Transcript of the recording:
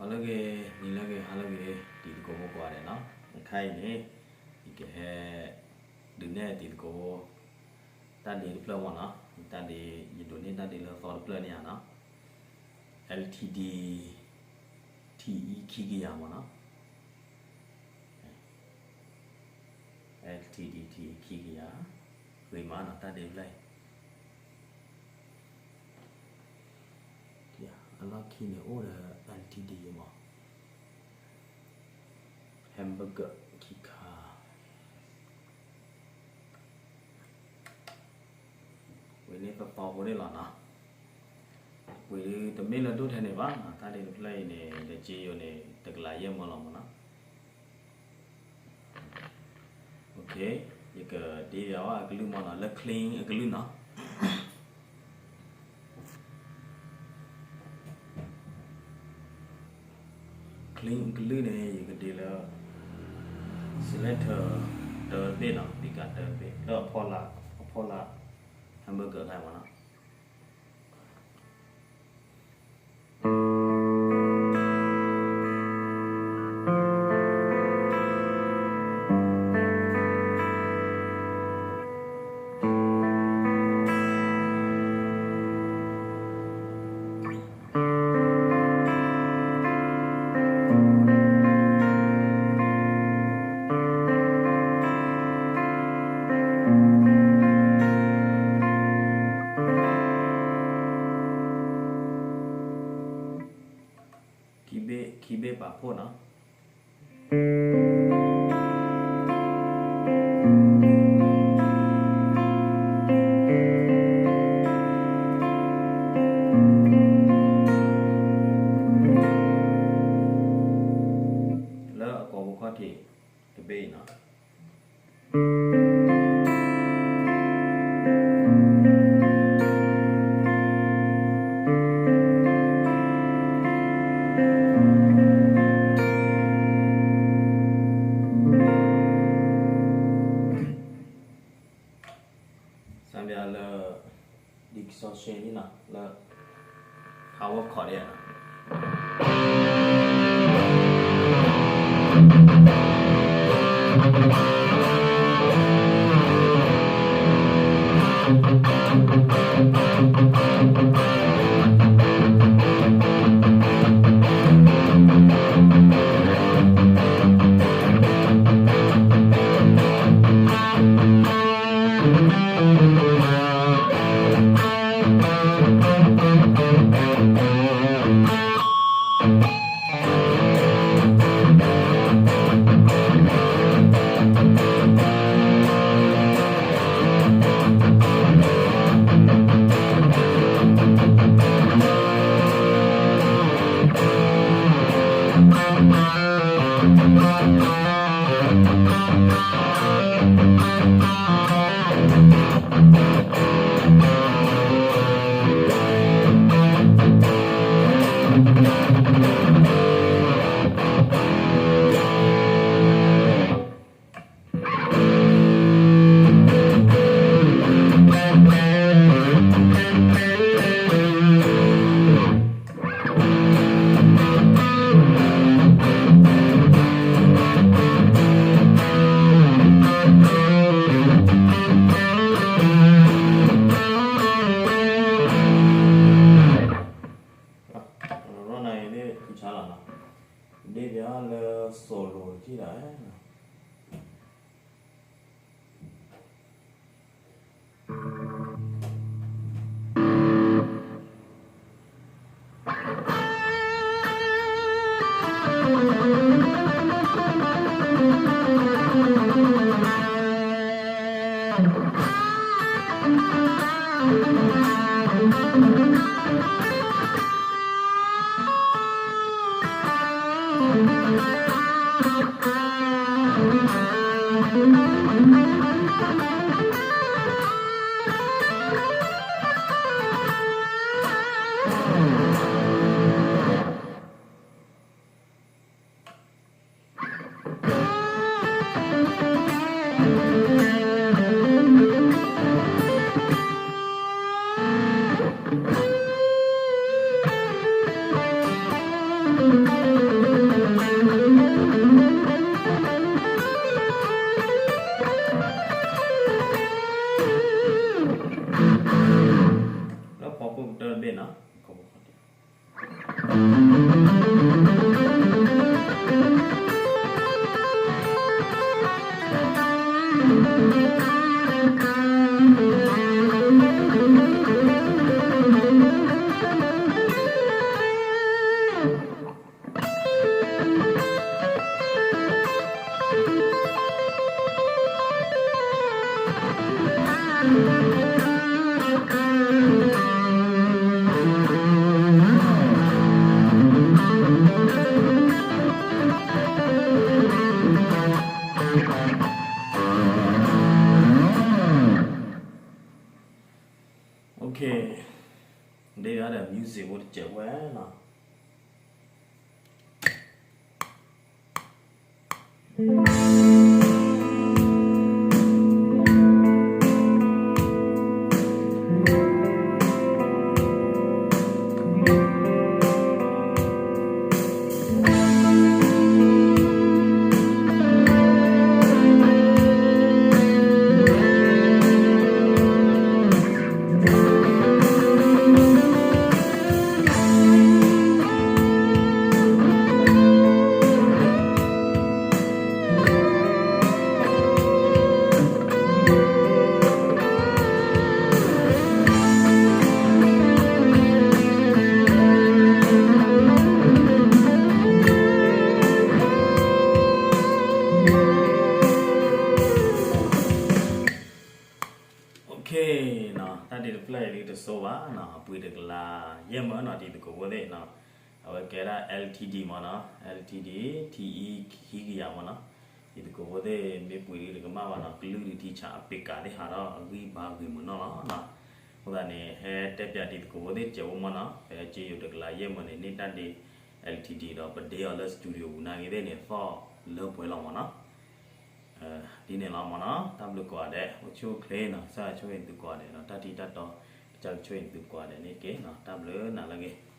ဟါလၢအဂ့ၤ, နံၤလၢအဂ့ၤ, ဟါလၢအဂ့ၤ, တံၤသကိးဖိကိးဂၤဒဲးနီၤ, အခါအံၤန့ၣ် ယကဟဲ ဒုးနဲၣ်တံၤသကိးဖိ တၢ်ဒ့တဖျၢၣ်မ့ၢ်နီၤ, တၢ်ဒ့ ယဒိးန့ၢ်တၢ်ဒ့လၢသီတဖျၢၣ်န့ၣ်ဧါနီၤ, L T D ထံအံခံကယၤမ့ၢ်နီၤ, L T D ထံအံခံကယၤ, ဂ့ၤမးနီၤ တၢ်ဒ့တဖျၢၣ်အံၤ အလီၢ်ခံန့ၣ်အိၣ်ဒီး L T D မး, hamburger ခံခါ, ဝံၤန့ၣ်သီသီဖိန့ၣ်လီၤနီၤ, ဝံၤတမ့ၢ်လၢဒိၣ်ထဲန့ၣ်ဘၣ်နီၤ, တၢ်ဒ့တဖျၢၣ်အံၤန့ၣ် ဒီးက့ယိၤန့ၣ် တကလးယဲၢ်မၢလီၤမ့ၢ်နီၤ. ယကဒ့ယၤဝဲအကလုၢ်မ့ၢ်နီၤ, လၢ clean အကလုၢ်နီၤ. Clean အကလုၢ်န့ၣ် ယကဒ့လၢ selector တၢတဘ့ၣ်နီၤ, speaker တၢတဘ့ၣ် လၢအဖီလာ်, အဖီလာ် hamburger ခါမ့ၢ်နီၤ. ခံဘ့ၣ်, ခံဘ့ၣ်ပာ်ဖှိၣ်နီၤ. လၢအကိာ်ဖိခီၣ်ထံးတဘ့ၣ်အံၤနီၤ. စၢ်ဘျါလၢ distortion န့ၣ်နီၤ, လၢ power chord န့ၣ်နီၤ. ဒ့ဘၣ်လၢ solo တထံၣ်ဒၣ် ဒ်ဒီး music ဖိတစဲးဝဲနီၤ.တၢ်ဒ့တဖျၢၣ်အံၤဒ်တစိဘၣ်နီၤ, အပှ့ၤတကလးယဲၢ်မၢနီၤ တံၤသကိးဖိသ့ၣ်နီၤ. အဝဲကဲဒၣ် L T D မၢနီၤ, L T D T E ခံကယၤမၢနီၤ. တံၤသကိးဖိသ့ၣ်မ့ၢ်ပှ့ၤဒ်တကမၣ်ဘၣ်နီၤ, ကလုၢ်ဒုးထံဆးအပ့ၤကၤသ့ၣ်ဟးထီၣ်အဂံၢ်ဘါဂ့ၤမုာ်နီၢ်လီၤ. အဃိသတးန့ၣ် ဟဲတဲပၠးတံၤသကိးဖိသ့ၣ်တစဲးဖိမၢနီၤ, ဖဲက့ယိၤတကလးယဲၢ်မၢန့ၣ် န့ၢ်တၢ်ဒ့ L T D ဒီးပဒ့အီၤလၢ studio ပူၤနာ်က့သ့ၣ်န့ၣ် သီၣ်လၢပှဲၤလီၤမၢနီၤ. ဒ်န့ၣ်လီၤမၢနီၤ, တၢ်ဘျုးကိးဂၤဒဲး, အိၣ်ဆူၣ်အိၣ်ချ့နီၤ, ကစၢ်ယွၤဆိၣ်ဂ့ၤသုကိးဂၤဒဲးနီၤ, တၢ်ထံၣ်တၢ်တီ ကစၢ်ယွၤဆိၣ်ဂ့ၤသုကိးဂၤဒဲးန့ၣ်တက့ၢ်နီၤ, တၢ်ဘျုးနၤလၢအဂ့ၤ.